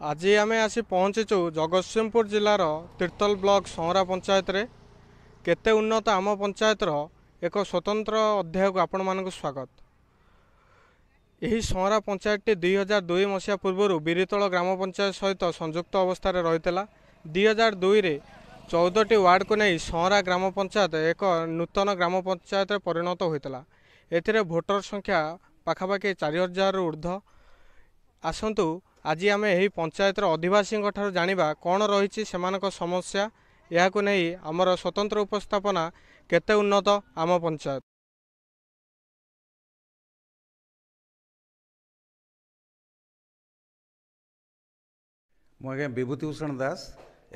ଆଜି ଆମେ ଆସି ପହଞ୍ଚିଛୁ ଜଗତସିଂହପୁର ଜିଲ୍ଲାର ତିର୍ତ୍ତୋଲ ବ୍ଲକ ସଅଁରା ପଞ୍ଚାୟତରେ। କେତେ ଉନ୍ନତ ଆମ ପଞ୍ଚାୟତର ଏକ ସ୍ୱତନ୍ତ୍ର ଅଧ୍ୟାୟକୁ ଆପଣମାନଙ୍କୁ ସ୍ୱାଗତ। ଏହି ସଅଁରା ପଞ୍ଚାୟତଟି 2002 ମସିହା ପୂର୍ବରୁ ବିରିତଳ ଗ୍ରାମ ପଞ୍ଚାୟତ ସହିତ ସଂଯୁକ୍ତ ଅବସ୍ଥାରେ ରହିଥିଲା। 2002ରେ 14ଟି ୱାର୍ଡ଼କୁ ନେଇ ସଅଁରା ଗ୍ରାମ ପଞ୍ଚାୟତ ଏକ ନୂତନ ଗ୍ରାମ ପଞ୍ଚାୟତରେ ପରିଣତ ହୋଇଥିଲା। ଏଥିରେ ଭୋଟର ସଂଖ୍ୟା ପାଖାପାଖି 4000ରୁ ଉର୍ଦ୍ଧ୍ୱ। ଆସନ୍ତୁ ଆଜି ଆମେ ଏହି ପଞ୍ଚାୟତର ଅଧିବାସୀଙ୍କ ଠାରୁ ଜାଣିବା କ'ଣ ରହିଛି ସେମାନଙ୍କ ସମସ୍ୟା। ଏହାକୁ ନେଇ ଆମର ସ୍ୱତନ୍ତ୍ର ଉପସ୍ଥାପନା କେତେ ଉନ୍ନତ ଆମ ପଞ୍ଚାୟତ। ମୁଁ ଆଜ୍ଞା ବିଭୂତି ଭୂଷଣ ଦାସ,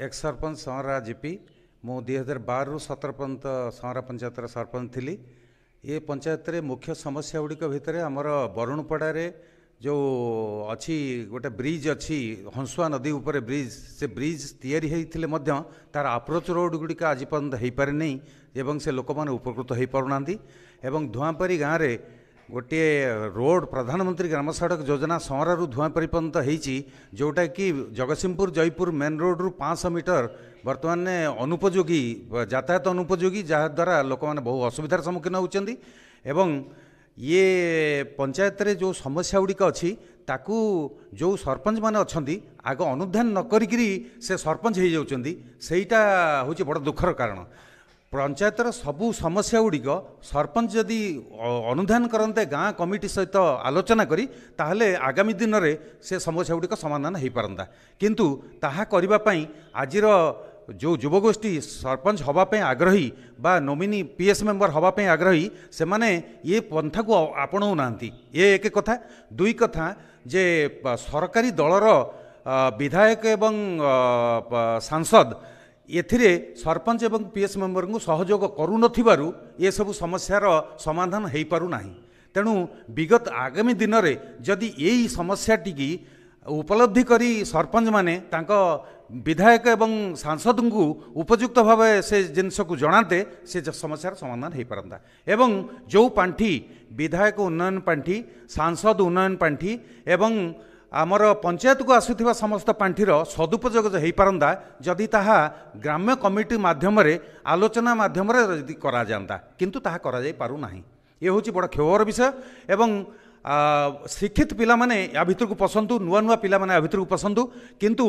ଏକ୍ସ ସରପଞ୍ଚ, ସଅଁରା ଜିପି। ମୁଁ 2012ରୁ 17 ପର୍ଯ୍ୟନ୍ତ ସଅଁରା ପଞ୍ଚାୟତର ସରପଞ୍ଚ ଥିଲି। ଏ ପଞ୍ଚାୟତରେ ମୁଖ୍ୟ ସମସ୍ୟା ଗୁଡ଼ିକ ଭିତରେ ଆମର ବରୁଣପଡ଼ାରେ ଯେଉଁ ଅଛି ଗୋଟେ ବ୍ରିଜ୍ ଅଛି, ହଂସୁଆ ନଦୀ ଉପରେ ବ୍ରିଜ୍। ସେ ବ୍ରିଜ୍ ତିଆରି ହୋଇଥିଲେ ମଧ୍ୟ ତା'ର ଆପ୍ରୋଚ୍ ରୋଡ଼ ଗୁଡ଼ିକ ଆଜି ପର୍ଯ୍ୟନ୍ତ ହୋଇପାରିନି ଏବଂ ସେ ଲୋକମାନେ ଉପକୃତ ହୋଇପାରୁନାହାନ୍ତି। ଏବଂ ଧୂଆଁପାରି ଗାଁରେ ଗୋଟିଏ ରୋଡ଼ ପ୍ରଧାନମନ୍ତ୍ରୀ ଗ୍ରାମ ସଡ଼କ ଯୋଜନା ସଅଁରାରୁ ଧୂଆଁପାରି ପର୍ଯ୍ୟନ୍ତ ହେଇଛି, ଯେଉଁଟାକି ଜଗତସିଂହପୁର ଜୟପୁର ମେନ୍ ରୋଡ଼ରୁ 500 ମିଟର ବର୍ତ୍ତମାନ ଅନୁପଯୋଗୀ, ଯାତାୟାତ ଅନୁପଯୋଗୀ, ଯାହାଦ୍ୱାରା ଲୋକମାନେ ବହୁ ଅସୁବିଧାର ସମ୍ମୁଖୀନ ହେଉଛନ୍ତି। ଏବଂ ଇଏ ପଞ୍ଚାୟତରେ ଯେଉଁ ସମସ୍ୟା ଗୁଡ଼ିକ ଅଛି, ତାକୁ ଯେଉଁ ସରପଞ୍ଚମାନେ ଅଛନ୍ତି ଆଗ ଅନୁଧ୍ୟାନ ନ କରିକିରି ସେ ସରପଞ୍ଚ ହେଇଯାଉଛନ୍ତି, ସେଇଟା ହେଉଛି ବଡ଼ ଦୁଃଖର କାରଣ। ପଞ୍ଚାୟତର ସବୁ ସମସ୍ୟା ଗୁଡ଼ିକ ସରପଞ୍ଚ ଯଦି ଅନୁଧ୍ୟାନ କରନ୍ତେ ଗାଁ କମିଟି ସହିତ ଆଲୋଚନା କରି, ତାହେଲେ ଆଗାମୀ ଦିନରେ ସେ ସମସ୍ୟା ଗୁଡ଼ିକ ସମାଧାନ ହୋଇପାରନ୍ତା। କିନ୍ତୁ ତାହା କରିବା ପାଇଁ ଆଜିର ଯେଉଁ ଯୁବଗୋଷ୍ଠୀ ସରପଞ୍ଚ ହେବା ପାଇଁ ଆଗ୍ରହୀ ବା ନୋମିନି ପି ଏସ୍ ମେମ୍ବର ହେବା ପାଇଁ ଆଗ୍ରହୀ, ସେମାନେ ଏ ପନ୍ଥାକୁ ଆପଣାଉନାହାନ୍ତି। ଏ ଏକ କଥା। ଦୁଇ କଥା ଯେ ସରକାରୀ ଦଳର ବିଧାୟକ ଏବଂ ସାଂସଦ ଏଥିରେ ସରପଞ୍ଚ ଏବଂ ପି ଏସ୍ ମେମ୍ବରଙ୍କୁ ସହଯୋଗ କରୁନଥିବାରୁ ଏସବୁ ସମସ୍ୟାର ସମାଧାନ ହୋଇପାରୁନାହିଁ। ତେଣୁ ବିଗତ ଆଗାମୀ ଦିନରେ ଯଦି ଏଇ ସମସ୍ୟାଟିକି ଉପଲବ୍ଧି କରି ସରପଞ୍ଚମାନେ ତାଙ୍କ ବିଧାୟକ ଏବଂ ସାଂସଦଙ୍କୁ ଉପଯୁକ୍ତ ଭାବେ ସେ ଜିନିଷକୁ ଜଣାନ୍ତେ, ସେ ସମସ୍ୟାର ସମାଧାନ ହୋଇପାରନ୍ତା। ଏବଂ ଯେଉଁ ପାଣ୍ଠି, ବିଧାୟକ ଉନ୍ନୟନ ପାଣ୍ଠି, ସାଂସଦ ଉନ୍ନୟନ ପାଣ୍ଠି ଏବଂ ଆମର ପଞ୍ଚାୟତକୁ ଆସୁଥିବା ସମସ୍ତ ପାଣ୍ଠିର ସଦୁପଯୋଗ ହୋଇପାରନ୍ତା, ଯଦି ତାହା ଗ୍ରାମ୍ୟ କମିଟି ମାଧ୍ୟମରେ ଆଲୋଚନା ମାଧ୍ୟମରେ ଯଦି କରାଯାଆନ୍ତା, କିନ୍ତୁ ତାହା କରାଯାଇପାରୁନାହିଁ। ଏ ହେଉଛି ବଡ଼ କ୍ଷୋଭର ବିଷୟ। ଏବଂ ଶିକ୍ଷିତ ପିଲାମାନେ ୟା ଭିତରକୁ ପଶନ୍ତୁ, ନୂଆ ନୂଆ ପିଲାମାନେ ୟା ଭିତରକୁ ପଶନ୍ତୁ, କିନ୍ତୁ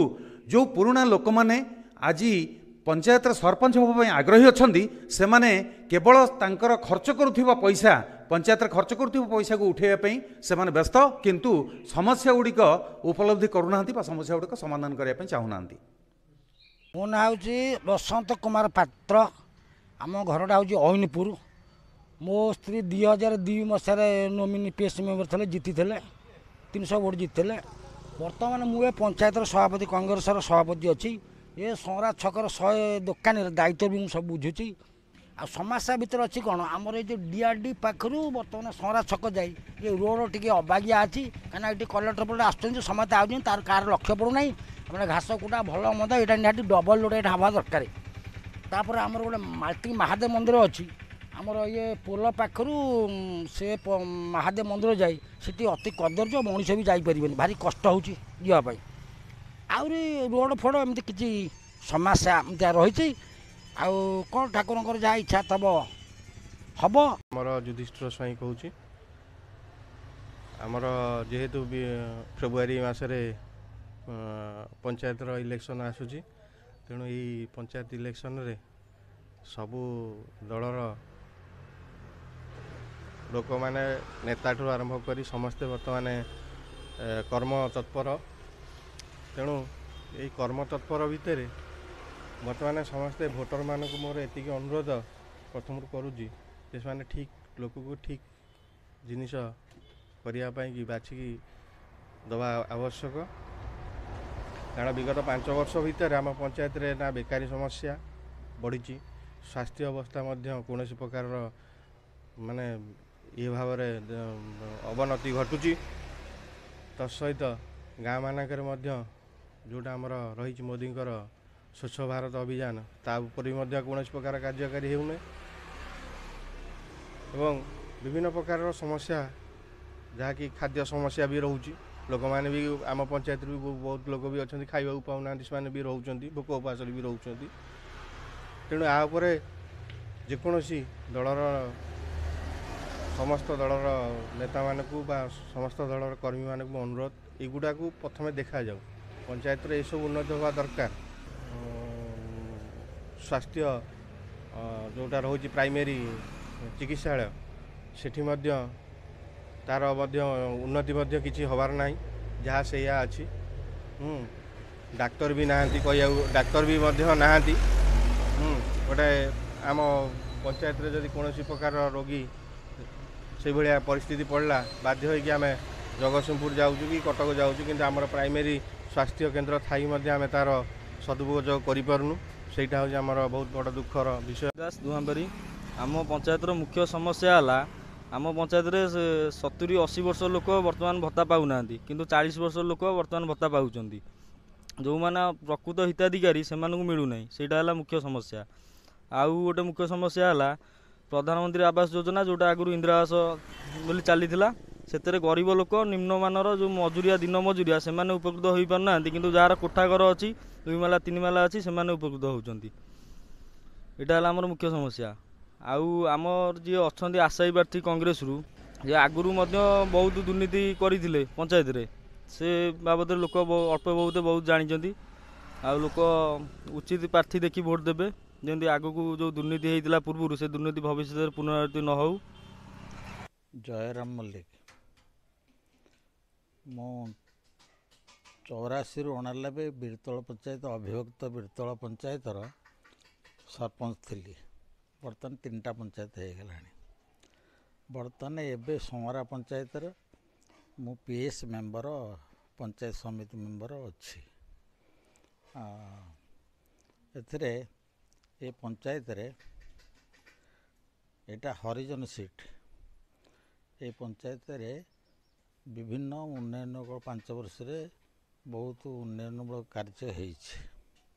ଯେଉଁ ପୁରୁଣା ଲୋକମାନେ ଆଜି ପଞ୍ଚାୟତର ସରପଞ୍ଚ ହେବା ପାଇଁ ଆଗ୍ରହୀ ଅଛନ୍ତି, ସେମାନେ କେବଳ ତାଙ୍କର ଖର୍ଚ୍ଚ କରୁଥିବା ପଇସା, ପଞ୍ଚାୟତରେ ଖର୍ଚ୍ଚ କରୁଥିବା ପଇସାକୁ ଉଠାଇବା ପାଇଁ ସେମାନେ ବ୍ୟସ୍ତ, କିନ୍ତୁ ସମସ୍ୟା ଗୁଡ଼ିକ ଉପଲବ୍ଧି କରୁନାହାନ୍ତି ବା ସମସ୍ୟା ଗୁଡ଼ିକ ସମାଧାନ କରିବା ପାଇଁ ଚାହୁଁନାହାନ୍ତି। ମୋ ନାଁ ହେଉଛି ବସନ୍ତ କୁମାର ପାତ୍ର। ଆମ ଘରଟା ହେଉଛି ଅଇନପୁର। ମୋ ସ୍ତ୍ରୀ 2002 ମସିହାରେ ନୋମିନି ପି ଏସ୍ ମେମ୍ବର ଥିଲେ, ଜିତିଥିଲେ, 300 ଭୋଟ ଜିତିଥିଲେ। ବର୍ତ୍ତମାନ ମୁଁ ଏ ପଞ୍ଚାୟତର ସଭାପତି, କଂଗ୍ରେସର ସଭାପତି ଅଛି। ଏ ସଅଁରା ଛକର 100 ଦୋକାନୀର ଦାୟିତ୍ୱ ବି ମୁଁ ସବୁ ବୁଝୁଛି। ଆଉ ସମସ୍ୟା ଭିତରେ ଅଛି କ'ଣ, ଆମର ଏଇ ଯେଉଁ ଡିଆର୍ଡି ପାଖରୁ ବର୍ତ୍ତମାନ ସଅଁରା ଛକ ଯାଇ ଏ ରୋଡ଼ ଟିକେ ଅବାଗିଆ ଅଛି। କାହିଁକିନା ଏଠି କଲେକ୍ଟର ପଟେ ଆସୁଛନ୍ତି, ସମସ୍ତେ ଆଉଛନ୍ତି, ତାର କାହାର ଲକ୍ଷ୍ୟ ପଡ଼ୁନାହିଁ। ମାନେ ଘାସ କୁଟା ଭଲ ମନ୍ଦ ଏଇଟା ନିହାତି ଡବଲ ରୋଡ଼ ଏଇଟା ହେବା ଦରକାର। ତାପରେ ଆମର ଗୋଟେ ମାଲତି ମହାଦେବ ମନ୍ଦିର ଅଛି, ଆମର ଇଏ ପୋଲ ପାଖରୁ ସେ ମହାଦେବ ମନ୍ଦିର ଯାଇ ସେଠି ଅତି କଦର୍ଯ୍ୟ, ମଣିଷ ବି ଯାଇପାରିବେନି, ଭାରି କଷ୍ଟ ହେଉଛି ଯିବା ପାଇଁ। ଆହୁରି ରୋଡ଼ ଫୋଡ଼ ଏମିତି କିଛି ସମସ୍ୟା ଏମିତିଆ ରହିଛି। ଆଉ କ'ଣ ଠାକୁରଙ୍କର ଯାହା ଇଚ୍ଛା ଥବ ହେବ। ଆମର ଯୁଧିଷ୍ଠିର ସ୍ୱାଇଁ କହୁଛି। ଆମର ଯେହେତୁ ଫେବୃଆରୀ ମାସରେ ପଞ୍ଚାୟତର ଇଲେକ୍ସନ୍ ଆସୁଛି, ତେଣୁ ଏଇ ପଞ୍ଚାୟତ ଇଲେକ୍ସନରେ ସବୁ ଦଳର ଲୋକମାନେ ନେତାଠୁ ଆରମ୍ଭ କରି ସମସ୍ତେ ବର୍ତ୍ତମାନ କର୍ମ ତତ୍ପର। ତେଣୁ ଏଇ କର୍ମ ତତ୍ପର ଭିତରେ ବର୍ତ୍ତମାନ ସମସ୍ତେ ଭୋଟରମାନଙ୍କୁ ମୋର ଏତିକି ଅନୁରୋଧ ପ୍ରଥମରୁ କରୁଛି ଯେ ସେମାନେ ଠିକ୍ ଲୋକକୁ ଠିକ୍ ଜିନିଷ କରିବା ପାଇଁକି ବାଛିକି ଦେବା ଆବଶ୍ୟକ। କାରଣ ବିଗତ 5 ବର୍ଷ ଭିତରେ ଆମ ପଞ୍ଚାୟତରେ ନା ବେକାରୀ ସମସ୍ୟା ବଢ଼ିଛି, ସ୍ୱାସ୍ଥ୍ୟ ଅବସ୍ଥା ମଧ୍ୟ କୌଣସି ପ୍ରକାରର ମାନେ ଇଏ ଭାବରେ ଅବନତି ଘଟୁଛି। ତା ସହିତ ଗାଁ ମାନଙ୍କରେ ମଧ୍ୟ ଯେଉଁଟା ଆମର ରହିଛି ମୋଦିଙ୍କର ସ୍ୱଚ୍ଛ ଭାରତ ଅଭିଯାନ, ତା ଉପରେ ମଧ୍ୟ କୌଣସି ପ୍ରକାର କାର୍ଯ୍ୟକାରୀ ହେଉନାହିଁ ଏବଂ ବିଭିନ୍ନ ପ୍ରକାରର ସମସ୍ୟା ଯାହାକି ଖାଦ୍ୟ ସମସ୍ୟା ବି ରହୁଛି। ଲୋକମାନେ ବି ଆମ ପଞ୍ଚାୟତରୁ ବି ବହୁତ ଲୋକ ବି ଅଛନ୍ତି, ଖାଇବାକୁ ପାଉନାହାନ୍ତି, ସେମାନେ ବି ରହୁଛନ୍ତି, ଭୋକ ଉପାସରେ ବି ରହୁଛନ୍ତି। ତେଣୁ ଆ ଉପରେ ଯେକୌଣସି ଦଳର, ସମସ୍ତ ଦଳର ନେତାମାନଙ୍କୁ ବା ସମସ୍ତ ଦଳର କର୍ମୀମାନଙ୍କୁ ଅନୁରୋଧ, ଏଗୁଡ଼ାକୁ ପ୍ରଥମେ ଦେଖାଯାଉ। ପଞ୍ଚାୟତରେ ଏସବୁ ଉନ୍ନତି ହେବା ଦରକାର। ସ୍ୱାସ୍ଥ୍ୟ ଯେଉଁଟା ରହୁଛି ପ୍ରାଇମେରୀ ଚିକିତ୍ସାଳୟ, ସେଠି ମଧ୍ୟ ତା'ର ମଧ୍ୟ ଉନ୍ନତି ମଧ୍ୟ କିଛି ହେବାର ନାହିଁ, ଯାହା ସେଇଆ ଅଛି। ଡାକ୍ତର ବି ନାହାନ୍ତି, କହିବାକୁ ଡାକ୍ତର ବି ମଧ୍ୟ ନାହାନ୍ତି। ଗୋଟେ ଆମ ପଞ୍ଚାୟତରେ ଯଦି କୌଣସି ପ୍ରକାର ରୋଗୀ ସେଇଭଳିଆ ପରିସ୍ଥିତି ପଡ଼ିଲା, ବାଧ୍ୟ ହୋଇକି ଆମେ ଜଗତସିଂହପୁର ଯାଉଛୁ କି କଟକ ଯାଉଛୁ। କିନ୍ତୁ ଆମର ପ୍ରାଇମେରୀ ସ୍ୱାସ୍ଥ୍ୟ କେନ୍ଦ୍ର ଥାଇ ମଧ୍ୟ ଆମେ ତା'ର ସଦୁପଯୋଗ କରିପାରୁନୁ। ସେଇଟା ହେଉଛି ଆମର ବହୁତ ବଡ଼ ଦୁଃଖର ବିଷୟ। ଦାସ ଦୁହାଁବାରୀ। ଆମ ପଞ୍ଚାୟତର ମୁଖ୍ୟ ସମସ୍ୟା ହେଲା, ଆମ ପଞ୍ଚାୟତରେ 70-80 ବର୍ଷ ଲୋକ ବର୍ତ୍ତମାନ ଭତ୍ତା ପାଉନାହାନ୍ତି, କିନ୍ତୁ 40 ବର୍ଷ ଲୋକ ବର୍ତ୍ତମାନ ଭତ୍ତା ପାଉଛନ୍ତି। ଯେଉଁମାନେ ପ୍ରକୃତ ହିତାଧିକାରୀ ସେମାନଙ୍କୁ ମିଳୁନାହିଁ, ସେଇଟା ହେଲା ମୁଖ୍ୟ ସମସ୍ୟା। ଆଉ ଗୋଟେ ମୁଖ୍ୟ ସମସ୍ୟା ହେଲା ପ୍ରଧାନମନ୍ତ୍ରୀ ଆବାସ ଯୋଜନା, ଯେଉଁଟା ଆଗରୁ ଇନ୍ଦିରା ଆବାସ ବୋଲି ଚାଲିଥିଲା, ସେଥିରେ ଗରିବ ଲୋକ, ନିମ୍ନମାନର ଯେଉଁ ମଜୁରିଆ, ଦିନ ମଜୁରିଆ, ସେମାନେ ଉପକୃତ ହୋଇପାରୁନାହାନ୍ତି। କିନ୍ତୁ ଯାହାର କୋଠା ଘର ଅଛି, 2 ମାଲା 3 ମାଲା ଅଛି, ସେମାନେ ଉପକୃତ ହେଉଛନ୍ତି। ଏଇଟା ହେଲା ଆମର ମୁଖ୍ୟ ସମସ୍ୟା। ଆଉ ଆମର ଯିଏ ଅଛନ୍ତି ଆଶାୟୀ ପ୍ରାର୍ଥୀ କଂଗ୍ରେସରୁ, ଯେ ଆଗରୁ ମଧ୍ୟ ବହୁତ ଦୁର୍ନୀତି କରିଥିଲେ ପଞ୍ଚାୟତରେ, ସେ ବାବଦରେ ଲୋକ ଅଳ୍ପ ବହୁତ ବହୁତ ଜାଣିଛନ୍ତି। ଆଉ ଲୋକ ଉଚିତ ପ୍ରାର୍ଥୀ ଦେଖି ଭୋଟ ଦେବେ, ଯେମିତି ଆଗକୁ ଯେଉଁ ଦୁର୍ନୀତି ହେଇଥିଲା ପୂର୍ବରୁ, ସେ ଦୁର୍ନୀତି ଭବିଷ୍ୟତରେ ପୁନରାବୃତ୍ତି ନ ହେଉ। ଜୟରାମ ମଲ୍ଲିକ। ମୁଁ 84ରୁ 89 ବିରତଳ ପଞ୍ଚାୟତ, ଅବିଭକ୍ତ ବିରତଳ ପଞ୍ଚାୟତର ସରପଞ୍ଚ ଥିଲି। ବର୍ତ୍ତମାନ 3ଟା ପଞ୍ଚାୟତ ହେଇଗଲାଣି। ବର୍ତ୍ତମାନ ଏବେ ସଅଁରା ପଞ୍ଚାୟତର ମୁଁ ପି ଏସ୍ ମେମ୍ବର, ପଞ୍ଚାୟତ ସମିତି ମେମ୍ବର ଅଛି। ଏଥିରେ ଏ ପଞ୍ଚାୟତରେ ଏଇଟା ହରିଜନ ସିଟ୍। ଏ ପଞ୍ଚାୟତରେ ବିଭିନ୍ନ ଉନ୍ନୟନ 5 ବର୍ଷରେ ବହୁତ ଉନ୍ନୟନମୂଳକ କାର୍ଯ୍ୟ ହେଇଛି।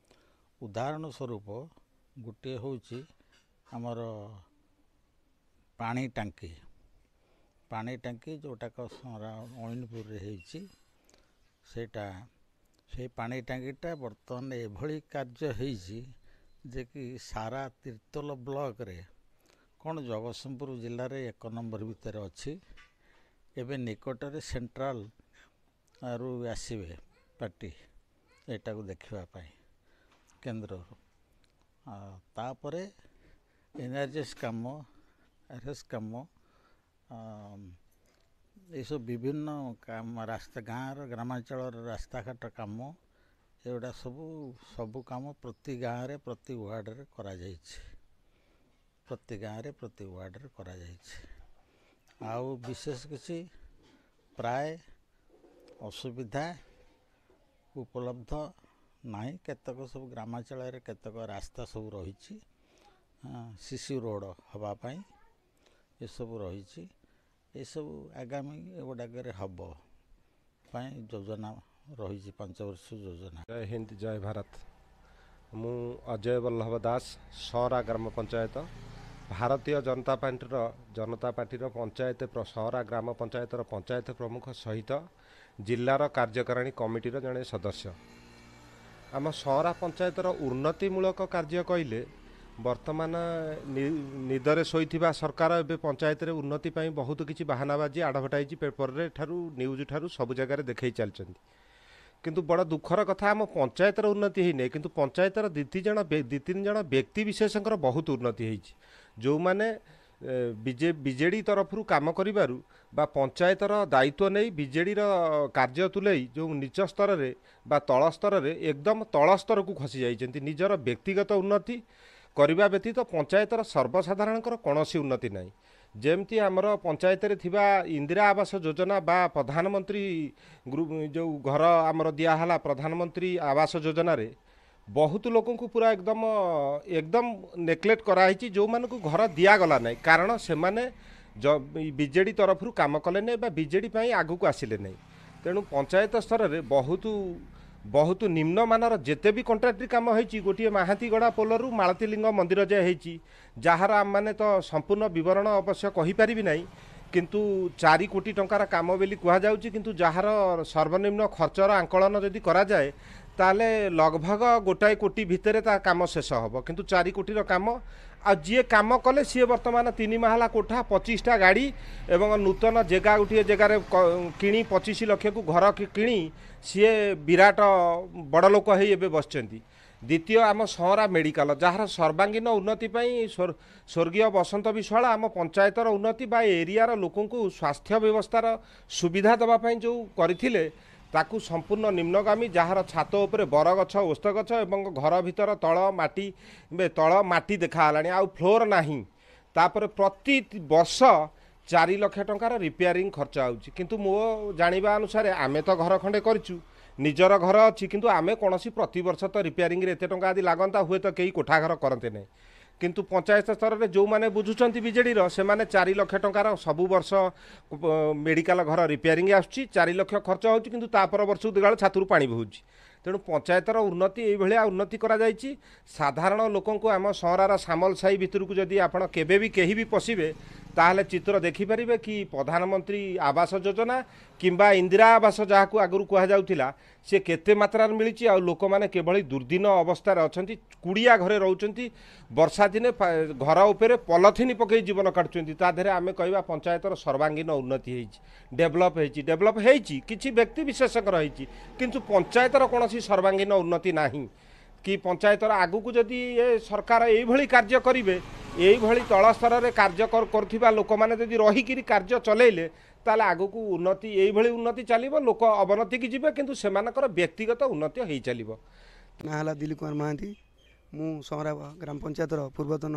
ଉଦାହରଣ ସ୍ୱରୂପ ଗୋଟିଏ ହେଉଛି ଆମର ପାଣି ଟାଙ୍କି। ପାଣି ଟାଙ୍କି ଯେଉଁଟାକ ଅଇନପୁରରେ ହେଇଛି, ସେଇଟା ସେଇ ପାଣି ଟାଙ୍କିଟା ବର୍ତ୍ତମାନ ଏଭଳି କାର୍ଯ୍ୟ ହେଇଛି ଯେ କି ସାରା ତିର୍ତ୍ତୋଲ ବ୍ଲକରେ କ'ଣ ଜଗତସିଂହପୁର ଜିଲ୍ଲାରେ 1 ନମ୍ବର ଭିତରେ ଅଛି। ଏବେ ନିକଟରେ ସେଣ୍ଟ୍ରାଲ ରୁ ଆସିବେ ପାର୍ଟି ଏଇଟାକୁ ଦେଖିବା ପାଇଁ କେନ୍ଦ୍ରରୁ। ତାପରେ ଏନ୍ଆର୍ଜିଏସ୍ କାମ, ଆର୍ଏସ୍ କାମ, ଏସବୁ ବିଭିନ୍ନ କାମ, ରାସ୍ତା, ଗାଁର ଗ୍ରାମାଞ୍ଚଳର ରାସ୍ତାଘାଟ କାମ, ଏଗୁଡ଼ା ସବୁ ସବୁ କାମ ପ୍ରତି ଗାଁରେ ପ୍ରତି ୱାର୍ଡ଼ରେ କରାଯାଇଛି। ପ୍ରତି ଗାଁରେ ପ୍ରତି ୱାର୍ଡ଼ରେ କରାଯାଇଛି। ଆଉ ବିଶେଷ କିଛି ପ୍ରାୟ ଅସୁବିଧା ଉପଲବ୍ଧ ନାହିଁ। କେତେକ ସବୁ ଗ୍ରାମାଞ୍ଚଳରେ କେତେକ ରାସ୍ତା ସବୁ ରହିଛି, ସିସି ରୋଡ଼ ହେବା ପାଇଁ ଏସବୁ ରହିଛି। ଏସବୁ ଆଗାମୀ ଏଗୁଡ଼ାକରେ ହେବ ପାଇଁ ଯୋଜନା ରହିଛି, 5 ବର୍ଷ ଯୋଜନା। ଜୟ ହିନ୍ଦ, ଜୟ ଭାରତ। ମୁଁ ଅଜୟ ବଲ୍ଲଭ ଦାସ, ସଅଁରା ଗ୍ରାମ ପଞ୍ଚାୟତ, ଭାରତୀୟ ଜନତା ପାର୍ଟିର ପଞ୍ଚାୟତ, ସଅଁରା ଗ୍ରାମ ପଞ୍ଚାୟତର ପଞ୍ଚାୟତ ପ୍ରମୁଖ ସହିତ ଜିଲ୍ଲାର କାର୍ଯ୍ୟକାରିଣୀ କମିଟିର ଜଣେ ସଦସ୍ୟ। ଆମ ସଅଁରା ପଞ୍ଚାୟତର ଉନ୍ନତିମୂଳକ କାର୍ଯ୍ୟ କହିଲେ, ବର୍ତ୍ତମାନ ନିଦରେ ଶୋଇଥିବା ସରକାର ଏବେ ପଞ୍ଚାୟତରେ ଉନ୍ନତି ପାଇଁ ବହୁତ କିଛି ବାହାନାବାଜି, ଆଡ଼ଭର୍ଟାଇଜ୍ ପେପରରେ ଠାରୁ ନ୍ୟୁଜ୍ ଠାରୁ ସବୁ ଜାଗାରେ ଦେଖାଇ ଚାଲିଛନ୍ତି। କିନ୍ତୁ ବଡ଼ ଦୁଃଖର କଥା, ଆମ ପଞ୍ଚାୟତର ଉନ୍ନତି ହେଇନାହିଁ, କିନ୍ତୁ ପଞ୍ଚାୟତର 2 3 ଜଣ ବ୍ୟକ୍ତି ବିଶେଷଙ୍କର ବହୁତ ଉନ୍ନତି ହେଇଛି, ଯେଉଁମାନେ ବିଜେଡ଼ି ତରଫରୁ କାମ କରିବାରୁ ବା ପଞ୍ଚାୟତର ଦାୟିତ୍ୱ ନେଇ ବିଜେଡ଼ିର କାର୍ଯ୍ୟ ତୁଲେଇ ଯେଉଁ ନିଚ ସ୍ତରରେ ବା ତଳ ସ୍ତରରେ, ଏକଦମ ତଳ ସ୍ତରକୁ ଖସି ଯାଇଛନ୍ତି। ନିଜର ବ୍ୟକ୍ତିଗତ ଉନ୍ନତି କରିବା ବ୍ୟତୀତ ପଞ୍ଚାୟତର ସର୍ବସାଧାରଣଙ୍କର କୌଣସି ଉନ୍ନତି ନାହିଁ। ଯେମିତି ଆମର ପଞ୍ଚାୟତରେ ଥିବା ଇନ୍ଦିରା ଆବାସ ଯୋଜନା ବା ପ୍ରଧାନମନ୍ତ୍ରୀ ଯେଉଁ ଘର ଆମର ଦିଆହେଲା, ପ୍ରଧାନମନ୍ତ୍ରୀ ଆବାସ ଯୋଜନାରେ ବହୁତ ଲୋକଙ୍କୁ ପୁରା ଏକଦମ ଏକଦମ ନେଗ୍ଲେକ୍ଟ କରାହେଇଛି, ଯେଉଁମାନଙ୍କୁ ଘର ଦିଆଗଲା ନାହିଁ, କାରଣ ସେମାନେ ବିଜେଡ଼ି ତରଫରୁ କାମ କଲେ ନାହିଁ ବା ବିଜେଡ଼ି ପାଇଁ ଆଗକୁ ଆସିଲେ ନାହିଁ। ତେଣୁ ପଞ୍ଚାୟତ ସ୍ତରରେ ବହୁତ ବହୁତ ନିମ୍ନମାନର ଯେତେ ବି କଣ୍ଟ୍ରାକ୍ଟରୀ କାମ ହେଇଛି, ଗୋଟିଏ ମାହାନ୍ତିଗଡ଼ା ପୋଲରୁ ମାଳତୀଲିଙ୍ଗ ମନ୍ଦିର ଯାଏ ହେଇଛି, ଯାହାର ଆମମାନେ ତ ସମ୍ପୂର୍ଣ୍ଣ ବିବରଣ ଅବଶ୍ୟ କହିପାରିବି ନାହିଁ, କିନ୍ତୁ 4 କୋଟି ଟଙ୍କାର କାମ ବୋଲି କୁହାଯାଉଛି, କିନ୍ତୁ ଯାହାର ସର୍ବନିମ୍ନ ଖର୍ଚ୍ଚର ଆଙ୍କଳନ ଯଦି କରାଯାଏ ତାହେଲେ ଲଗଭଗ 1 କୋଟି ଭିତରେ ତା କାମ ଶେଷ ହେବ, କିନ୍ତୁ 4 କୋଟିର କାମ। ଆଉ ଯିଏ କାମ କଲେ ସିଏ ବର୍ତ୍ତମାନ 3 ମହଲା କୋଠା, 25ଟା ଗାଡ଼ି ଏବଂ ନୂତନ ଜାଗା ଗୋଟିଏ ଜାଗାରେ କିଣି 25 ଲକ୍ଷକୁ ଘର କିଣି ସିଏ ବିରାଟ ବଡ଼ ଲୋକ ହେଇ ଏବେ ବସିଛନ୍ତି। ଦ୍ୱିତୀୟ ଆମ ସହରା ମେଡ଼ିକାଲ, ଯାହାର ସର୍ବାଙ୍ଗୀନ ଉନ୍ନତି ପାଇଁ ସ୍ୱର୍ଗୀୟ ବସନ୍ତ ବିଶ୍ୱାଳ ଆମ ପଞ୍ଚାୟତର ଉନ୍ନତି ବା ଏରିଆର ଲୋକଙ୍କୁ ସ୍ୱାସ୍ଥ୍ୟ ବ୍ୟବସ୍ଥାର ସୁବିଧା ଦେବା ପାଇଁ ଯେଉଁ କରିଥିଲେ ତାକୁ ସମ୍ପୂର୍ଣ୍ଣ ନିମ୍ନଗାମୀ, ଯାହାର ଛାତ ଉପରେ ବରଗଛ, ଓସ୍ତ ଗଛ ଏବଂ ଘର ଭିତର ତଳ ମାଟି ଦେଖାହେଲାଣି, ଆଉ ଫ୍ଲୋର୍ ନାହିଁ। ତାପରେ ପ୍ରତି ବର୍ଷ 4 ଲକ୍ଷ ଟଙ୍କାର ରିପେୟାରିଂ ଖର୍ଚ୍ଚ ହେଉଛି। କିନ୍ତୁ ମୋ ଜାଣିବା ଅନୁସାରେ ଆମେ ତ ଘର ଖଣ୍ଡେ କରିଛୁ, ନିଜର ଘର ଅଛି, କିନ୍ତୁ ଆମେ କୌଣସି ପ୍ରତିବର୍ଷ ତ ରିପେୟାରିଂରେ ଏତେ ଟଙ୍କା ଆଦି ଲାଗନ୍ତା ହୁଏତ କେହି କୋଠା ଘର କରନ୍ତେ ନାହିଁ। କିନ୍ତୁ ପଞ୍ଚାୟତ ସ୍ତରରେ ଯେଉଁମାନେ ବୁଝୁଛନ୍ତି ବିଜେଡ଼ିର, ସେମାନେ 4 ଲକ୍ଷ ଟଙ୍କାର ସବୁ ବର୍ଷ ମେଡ଼ିକାଲ ଘର ରିପେୟାରିଂ ଆସୁଛି, 4 ଲକ୍ଷ ଖର୍ଚ୍ଚ ହେଉଛି, କିନ୍ତୁ ତା ପର ବର୍ଷକୁ ଦେଖିଲା ବେଳକୁ ଛାତରୁ ପାଣି ବହୁଛି। ତେଣୁ ପଞ୍ଚାୟତର ଉନ୍ନତି ଏଇଭଳିଆ ଉନ୍ନତି କରାଯାଇଛି। ସାଧାରଣ ଲୋକଙ୍କୁ ଆମ ସହରର ସାମଲ ସାହି ଭିତରକୁ ଯଦି ଆପଣ କେବେ ବି କେହି ବି ପଶିବେ ତାହେଲେ ଚିତ୍ର ଦେଖିପାରିବେ କି ପ୍ରଧାନମନ୍ତ୍ରୀ ଆବାସ ଯୋଜନା କିମ୍ବା ଇନ୍ଦିରା ଆବାସ ଯାହାକୁ ଆଗରୁ କୁହାଯାଉଥିଲା ସେ କେତେ ମାତ୍ରାରେ ମିଳିଛି, ଆଉ ଲୋକମାନେ କିଭଳି ଦୁର୍ଦ୍ଦିନ ଅବସ୍ଥାରେ ଅଛନ୍ତି, କୁଡ଼ିଆ ଘରେ ରହୁଛନ୍ତି, ବର୍ଷା ଦିନେ ଘର ଉପରେ ପଲଥିନି ପକାଇ ଜୀବନ କାଟୁଛନ୍ତି। ତା ଦେହରେ ଆମେ କହିବା ପଞ୍ଚାୟତର ସର୍ବାଙ୍ଗୀନ ଉନ୍ନତି ହେଇଛି, ଡେଭଲପ୍ ହେଇଛି। ଡେଭଲପ୍ ହେଇଛି କିଛି ବ୍ୟକ୍ତି ବିଶେଷଙ୍କର ହେଇଛି, କିନ୍ତୁ ପଞ୍ଚାୟତର କୌଣସି ସର୍ବାଙ୍ଗୀନ ଉନ୍ନତି ନାହିଁ। କି ପଞ୍ଚାୟତର ଆଗକୁ ଯଦି ଏ ସରକାର ଏଇଭଳି କାର୍ଯ୍ୟ କରିବେ, ଏଇଭଳି ତଳ ସ୍ତରରେ କାର୍ଯ୍ୟ କରୁଥିବା ଲୋକମାନେ ଯଦି ରହିକିରି କାର୍ଯ୍ୟ ଚଲେଇଲେ ତାହେଲେ ଆଗକୁ ଉନ୍ନତି ଏଇଭଳି ଉନ୍ନତି ଚାଲିବ, ଲୋକ ଅବନତିକି ଯିବେ, କିନ୍ତୁ ସେମାନଙ୍କର ବ୍ୟକ୍ତିଗତ ଉନ୍ନତି ହେଇ ଚାଲିବ। ନାଁ ହେଲା ଦିଲ୍ଲୀପ କୁମାର ମହାନ୍ତି, ମୁଁ ସହରା ଗ୍ରାମ ପଞ୍ଚାୟତର ପୂର୍ବତନ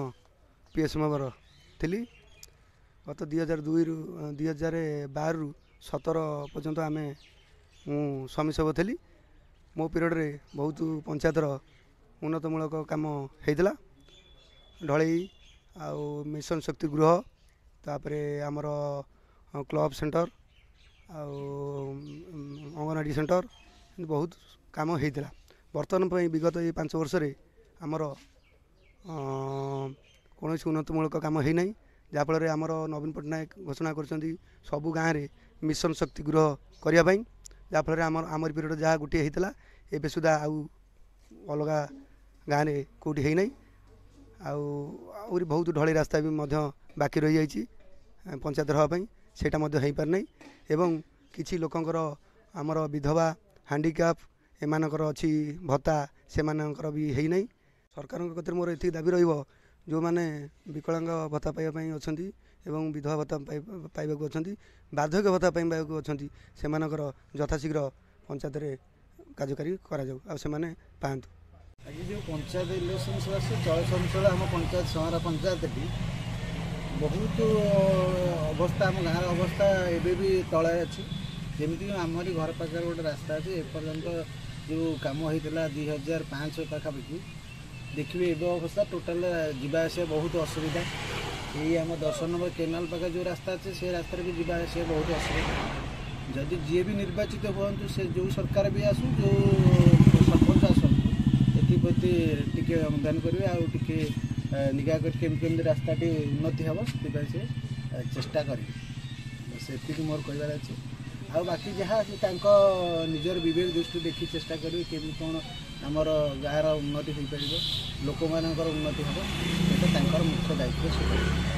ପି ଏସ୍ ମେମ୍ବର ଥିଲି। ଗତ 2002ରୁ 2012ରୁ 17 ପର୍ଯ୍ୟନ୍ତ ମୁଁ ସ୍ୱାମୀ ସେବକ ଥିଲି। ମୋ ପିରିୟଡ଼ରେ ବହୁତ ପଞ୍ଚାୟତର ଉନ୍ନତମୂଳକ କାମ ହେଇଥିଲା, ଢଳେଇ ଆଉ ମିଶନ ଶକ୍ତି ଗୃହ, ତାପରେ ଆମର କ୍ଲବ୍ ସେଣ୍ଟର ଆଉ ଅଙ୍ଗନବାଡ଼ି ସେଣ୍ଟର, ବହୁତ କାମ ହେଇଥିଲା। ବର୍ତ୍ତମାନ ପାଇଁ ବିଗତ ଏଇ 5 ବର୍ଷରେ ଆମର କୌଣସି ଉନ୍ନତିମୂଳକ କାମ ହେଇନାହିଁ, ଯାହାଫଳରେ ଆମର ନବୀନ ପଟ୍ଟନାୟକ ଘୋଷଣା କରିଛନ୍ତି ସବୁ ଗାଁରେ ମିଶନ ଶକ୍ତି ଗୃହ କରିବା ପାଇଁ, ଯାହାଫଳରେ ଆମରି ପିରିୟଡ଼ ଯାହା ଗୋଟିଏ ହେଇଥିଲା ଏବେ ସୁଦ୍ଧା ଆଉ ଅଲଗା ଗାଁରେ କେଉଁଠି ହେଇନାହିଁ। ଆଉ ଆହୁରି ବହୁତ ଢଳେଇ ରାସ୍ତା ବି ମଧ୍ୟ ବାକି ରହିଯାଇଛି ପଞ୍ଚାୟତର ହେବା ପାଇଁ, ସେଇଟା ମଧ୍ୟ ହେଇପାରିନାହିଁ। ଏବଂ କିଛି ଲୋକଙ୍କର ଆମର ବିଧବା, ହ୍ୟାଣ୍ଡିକ୍ୟାପ୍ ଏମାନଙ୍କର ଅଛି ଭତ୍ତା, ସେମାନଙ୍କର ବି ହେଇନାହିଁ। ସରକାରଙ୍କ କତିରେ ମୋର ଏତିକି ଦାବି ରହିବ, ଯେଉଁମାନେ ବିକଳାଙ୍ଗ ଭତ୍ତା ପାଇବା ପାଇଁ ଅଛନ୍ତି ଏବଂ ବିଧବା ଭତ୍ତା ପାଇବାକୁ ଅଛନ୍ତି, ବାର୍ଦ୍ଧକ୍ୟ ଭତ୍ତା ପାଇବାକୁ ଅଛନ୍ତି, ସେମାନଙ୍କର ଯଥାଶୀଘ୍ର ପଞ୍ଚାୟତରେ କାର୍ଯ୍ୟକାରୀ କରାଯାଉ ଆଉ ସେମାନେ ପାଆନ୍ତୁ। ଆଜି ଯେଉଁ ପଞ୍ଚାୟତ ଇଲେକ୍ସନ୍ ସକାଶେ ଚଳଚଞ୍ଚଳ ଆମ ପଞ୍ଚାୟତ ସହର ପଞ୍ଚାୟତଟି ବହୁତ ଅବସ୍ଥା, ଆମ ଗାଁର ଅବସ୍ଥା ଏବେ ବି ତଳେ ଅଛି। ଯେମିତିକି ଆମରି ଘର ପାଖରେ ଗୋଟେ ରାସ୍ତା ଅଛି, ଏପର୍ଯ୍ୟନ୍ତ ଯେଉଁ କାମ ହେଇଥିଲା 2005 ପାଖାପାଖି, ଦେଖିବେ ଏବେ ଅବସ୍ଥା ଟୋଟାଲ ଯିବା ଆସିବା ବହୁତ ଅସୁବିଧା। ଏଇ ଆମ 10 ନମ୍ବର କେନାଲ ପାଖରେ ଯେଉଁ ରାସ୍ତା ଅଛି ସେ ରାସ୍ତାରେ ବି ଯିବା ଆସିବା ବହୁତ ଅସୁବିଧା। ଯଦି ଯିଏ ବି ନିର୍ବାଚିତ ହୁଅନ୍ତୁ, ସେ ଯେଉଁ ସରକାର ବି ଆସୁ, ଯେଉଁ ସରପଞ୍ଚ ଆସନ୍ତୁ, ଏଥିପ୍ରତି ଟିକେ ଅନୁଦାନ କରିବେ ଆଉ ଟିକେ ନିଘା କରି କେମିତି କେମିତି ରାସ୍ତାଟି ଉନ୍ନତି ହେବ ସେଥିପାଇଁ ସେ ଚେଷ୍ଟା କରିବେ। ସେତିକି ମୋର କହିବାର ଅଛି। ଆଉ ବାକି ଯାହା ସେ ତାଙ୍କ ନିଜର ବିବେକ ଦୃଷ୍ଟି ଦେଖି ଚେଷ୍ଟା କରିବେ କେମିତି କ'ଣ ଆମର ଗାଁର ଉନ୍ନତି ହୋଇପାରିବ, ଲୋକମାନଙ୍କର ଉନ୍ନତି ହେବ, ସେଇଟା ତାଙ୍କର ମୁଖ୍ୟ ଦାୟିତ୍ୱ ସେ କରିବେ।